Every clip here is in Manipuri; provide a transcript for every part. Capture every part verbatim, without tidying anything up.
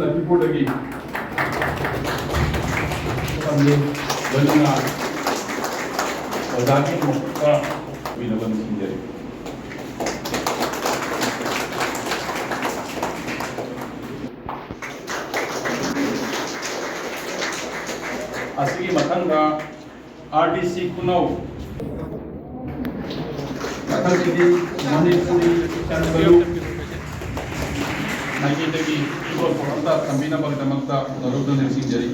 ꯂꯛꯈꯤꯄꯨꯔꯗꯒꯤ ꯂꯣꯏꯅꯅ ꯑꯣꯖꯥꯒꯤ ꯃꯍꯨꯠꯇ ꯇꯧꯕꯤꯅꯕ ꯅꯤꯡꯁꯤꯡꯖꯔꯤ꯫ ꯑꯁꯤꯒꯤ ꯃꯊꯪꯗ ꯑꯥꯔ ꯗꯤ ꯁꯤ ꯈꯨꯅꯧ, ꯃꯊꯪꯒꯤꯗꯤ ꯃꯅꯤꯄꯨꯔꯤ ꯆꯪꯕꯌꯨ ꯃꯥꯏꯀꯩꯗꯒꯤ ꯈꯨꯗꯣꯜꯄꯣꯠ ꯑꯃꯇ ꯊꯝꯕꯤꯅꯕꯒꯤꯗꯃꯛꯇ ꯅꯣꯂꯨꯛꯅ ꯅꯤꯡꯁꯤꯡꯖꯔꯤ꯫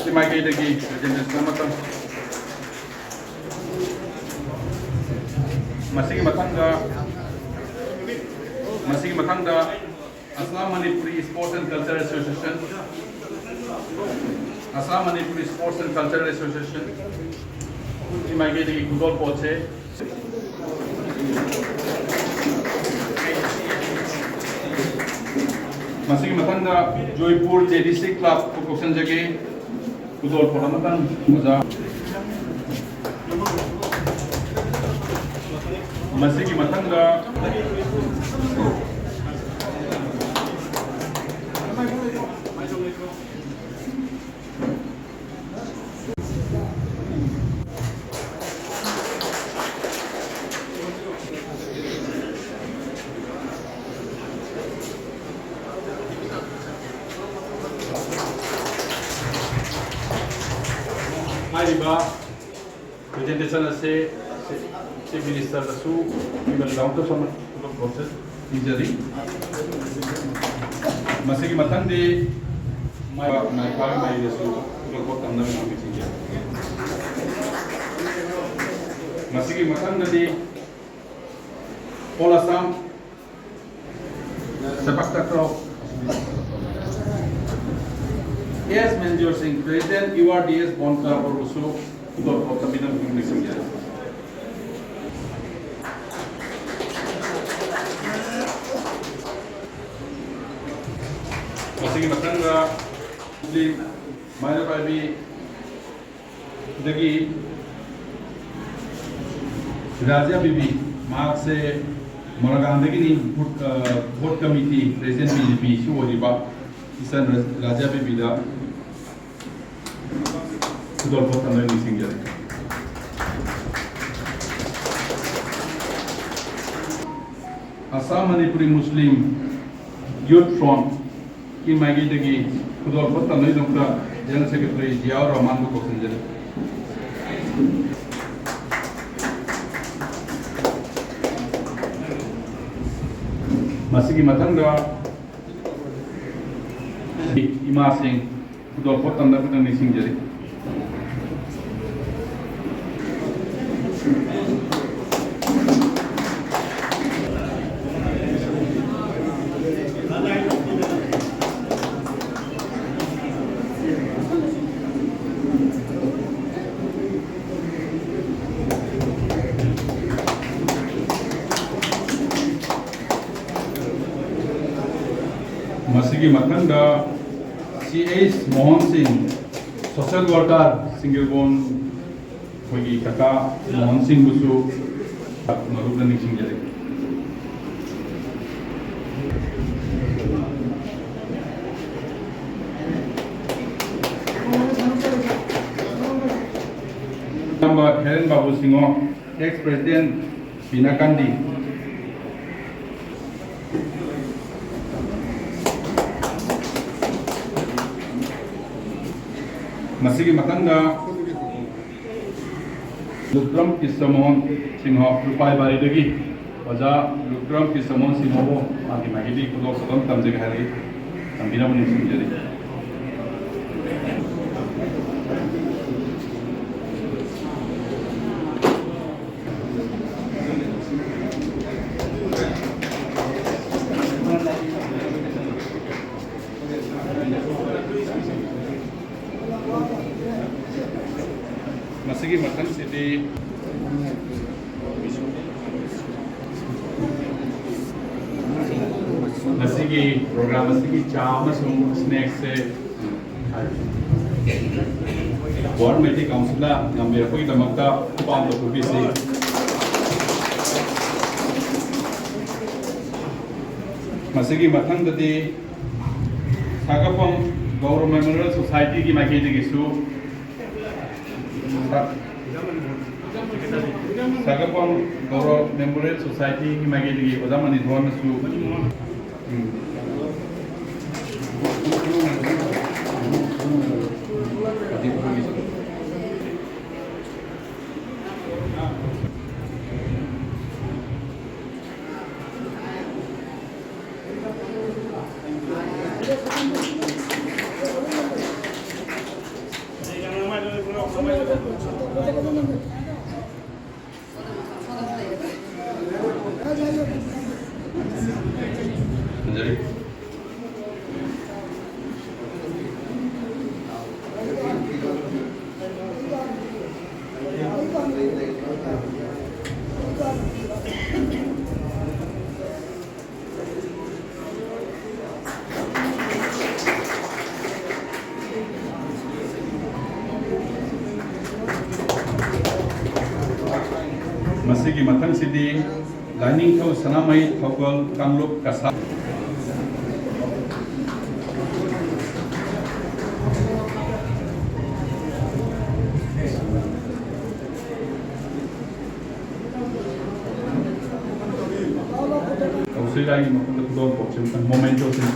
ꯁꯤ ꯃꯥꯏꯀꯩꯗꯒꯤ presentation ꯑꯃꯇꯪ꯫ ꯃꯁꯤꯒꯤ ꯃꯊꯪꯗ, ꯃꯁꯤꯒꯤ ꯃꯊꯪꯗ Assam Manipuri Sports and Culture Association, Assam Manipuri Sports and Culture Association ꯒꯤ ꯃꯥꯏꯀꯩꯗꯒꯤ ꯈꯨꯗꯣꯜꯄꯣꯠꯁꯦ꯫ ꯃꯁꯤꯒꯤ ꯃꯊꯪꯗ ꯖꯣꯏꯄꯨꯔ ꯖꯦ ꯗꯤ ꯁꯤ ꯀ꯭ꯂꯕꯄꯨ ꯀꯧꯁꯤꯟꯖꯒꯦ꯫ ꯈꯨꯗꯣꯜꯄꯣꯠ ꯑꯃꯇꯪ ꯑꯣꯖꯥ꯫ ꯃꯁꯤꯒꯤ ꯃꯊꯪꯗ ꯍꯥꯏꯔꯤꯕ presentation ꯑꯁꯤ Chief Minister ꯗꯁꯨ ꯑꯩꯈꯣꯏ ꯃꯅꯤꯄꯨꯔ ꯄꯤꯖꯔꯤ꯫ ꯃꯁꯤꯒꯤ ꯃꯊꯪꯗꯤ ꯃꯥꯏ-, ꯃꯥꯏ ꯐꯥꯕ ꯃꯥꯏꯗꯁꯨ ꯈꯨꯗꯣꯜꯄꯣꯠ ꯇꯝꯅꯕ ꯉꯝꯃꯤ꯫ ꯃꯁꯤꯒꯤ ꯃꯊꯪꯗꯗꯤ All Assam ꯁꯦꯄꯥꯛ ꯇꯥꯀ꯭ꯔꯣ ꯑꯦꯁ ꯃꯦꯟꯖꯣꯔ ꯁꯤꯡ, President U R D S ꯕꯣꯟ ꯀ꯭ꯂꯕ ꯑꯣꯏꯔꯕꯁꯨ ꯈꯨꯗꯣꯜꯄꯣꯠ ꯇꯝꯕꯤꯅꯕ ꯅꯤꯡꯁꯤꯡꯖꯔꯤ꯫ ꯃꯁꯤꯒꯤ ꯃꯊꯪꯗ ꯃꯩꯔꯥ ꯄꯥꯏꯕꯤꯗꯒꯤ ꯔꯥꯖꯤꯌꯥ ꯕꯤꯕꯤ, ꯃꯍꯥꯛꯁꯦ ꯃꯣꯔꯒꯥꯟꯗꯒꯤꯅꯤ, ꯕꯨꯠ, ꯑ, ꯕꯨꯠ ꯀꯃꯤꯇꯤ ꯄ꯭ꯔꯦꯁꯤꯗꯦꯟꯠ ꯕꯤ ꯖꯦ ꯄꯤ ꯁꯨ ꯑꯣꯏꯔꯤꯕ ꯏꯆꯟ ꯔꯥ-, ꯔꯥꯖꯤꯌꯥ ꯕꯤꯕꯤꯗ ꯈꯨꯗꯣꯜꯄꯣꯠ ꯇꯝꯅ ꯅꯤꯡꯁꯤꯡꯖꯔꯤ꯫ ꯑꯁꯥꯝ ꯃꯅꯤꯄꯨꯔꯤ ꯃꯨꯁꯂꯤꯝ ꯌꯨꯠ ꯐ꯭ꯔꯣꯟꯠꯀꯤ ꯃꯥꯏꯀꯩꯗꯒꯤ ꯈꯨꯗꯣꯜꯄꯣꯠ ꯇꯝꯅꯕꯒꯤꯗꯃꯛꯇ ꯖꯦꯅꯔꯦꯜ ꯁꯦꯀ꯭ꯔꯦꯇꯔꯤ ꯖꯤꯌꯥꯎꯔ ꯔꯍꯃꯥꯟꯕꯨ ꯀꯧꯁꯤꯟꯖꯔꯤ꯫ ꯃꯁꯤꯒꯤ ꯃꯊꯪꯗ ꯏꯃꯥꯁꯤꯡ ꯈꯨꯗꯣꯜꯄꯣꯠ ꯇꯝꯅꯕꯒꯤꯗꯃꯛ ꯅꯤꯡꯁꯤꯡꯖꯔꯤ꯫ ꯃꯁꯤꯒꯤ ꯃꯊꯪꯗ ꯁꯤ ꯑꯩꯆ ꯃꯣꯍꯟ ꯁꯤꯡ, ꯁꯣꯁꯦꯜ ꯋꯥꯔꯀꯔ, ꯁꯤꯡꯒꯤꯔꯕꯣꯟ, ꯑꯩꯈꯣꯏꯒꯤ ꯀꯀꯥ ꯃꯣꯍꯟ ꯁꯤꯡꯕꯨꯁꯨ ꯃꯔꯨꯞꯅ ꯅꯤꯡꯁꯤꯡꯖꯔꯤ꯫ ꯏꯌꯥꯝꯕ ꯍꯦꯔꯦꯟ ꯕꯥꯕꯨ ꯁꯤꯡꯍꯣ, ꯑꯦꯛꯁ ꯄ꯭ꯔꯦꯁꯤꯗꯦꯟꯠ ꯕꯤꯅꯥ ꯒꯥꯟꯙꯤ꯫ ꯃꯁꯤꯒꯤ ꯃꯊꯪꯗ ꯂꯨꯀ꯭ꯔꯝ ꯀ꯭ꯔꯤꯁꯅꯃꯣꯍꯟ ꯁꯤꯡꯍ, ꯂꯨꯄꯥꯏꯕꯥꯔꯤꯗꯒꯤ ꯑꯣꯖꯥ ꯂꯨꯀ꯭ꯔꯝ ꯀ꯭ꯔꯤꯁꯅꯃꯣꯍꯟ ꯁꯤꯡꯍꯕꯨ ꯃꯥꯒꯤ ꯃꯥꯏꯀꯩꯗꯒꯤ ꯈꯨꯗꯣꯜ ꯄꯣꯠꯂꯝ ꯇꯝꯖꯒꯦ ꯍꯥꯏꯔꯛꯏ꯫ ꯇꯝꯕꯤꯅꯕ ꯅꯤꯡꯁꯤꯡꯖꯔꯤ꯫ ꯃꯁꯤꯒꯤ ꯃꯊꯪꯁꯤꯗꯤ ꯉꯁꯤꯒꯤ ꯄ꯭ꯔꯣꯒ꯭ꯔꯥꯝ ꯑꯁꯤꯒꯤ ꯆꯥ ꯑꯃꯁꯨꯡ ꯁ꯭ꯅꯦꯛꯁꯁꯦ ꯋꯥꯔꯜ ꯃꯩꯇꯩ ꯀꯥꯎꯟꯁꯤꯜꯅ ꯉꯝꯕꯤꯔꯛꯄꯒꯤꯗꯃꯛꯇ ꯈꯨꯄꯥꯛ ꯑꯝꯇ ꯈꯨꯕꯤꯁꯤ꯫ ꯃꯁꯤꯒꯤ ꯃꯊꯪꯗꯗꯤ ꯁꯥꯒꯐꯝ ꯒꯧꯔ ꯃꯦꯃꯣꯔꯤꯌꯦꯜ ꯁꯣꯁꯥꯏꯇꯤꯒꯤ ꯃꯥꯏꯀꯩꯗꯒꯤꯁꯨ ꯁꯥꯒꯐꯝ ꯒꯧꯔ ꯃꯦꯃꯣꯔꯤꯌꯦꯜ ꯁꯣꯁꯥꯏꯇꯤꯒꯤ ꯃꯥꯏꯀꯩꯗꯒꯤ ꯑꯣꯖꯥ ꯃꯅꯤꯊꯣꯟꯅꯁꯨ, ꯎꯝ꯫ ꯃꯁꯤꯒꯤ ꯃꯊꯪꯁꯤꯗꯤ ꯂꯥꯏꯅꯤꯡꯊꯧ ꯁꯅꯥꯃꯍꯤ ꯊꯧꯒꯜ ꯀꯥꯡꯂꯨꯞ ꯀꯁꯥ꯫ ꯀꯧꯁꯤꯜꯂꯒꯤ ꯃꯐꯝꯗ ꯈꯨꯗꯣꯜ ꯄꯣꯠꯁꯤꯟ ꯃꯣꯃꯦꯟꯇꯣꯁꯤꯟ꯫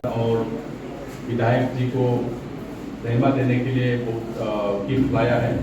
और विधायक जी को रहमा देने के लिए वो, अ, गिफ्ट लाया है।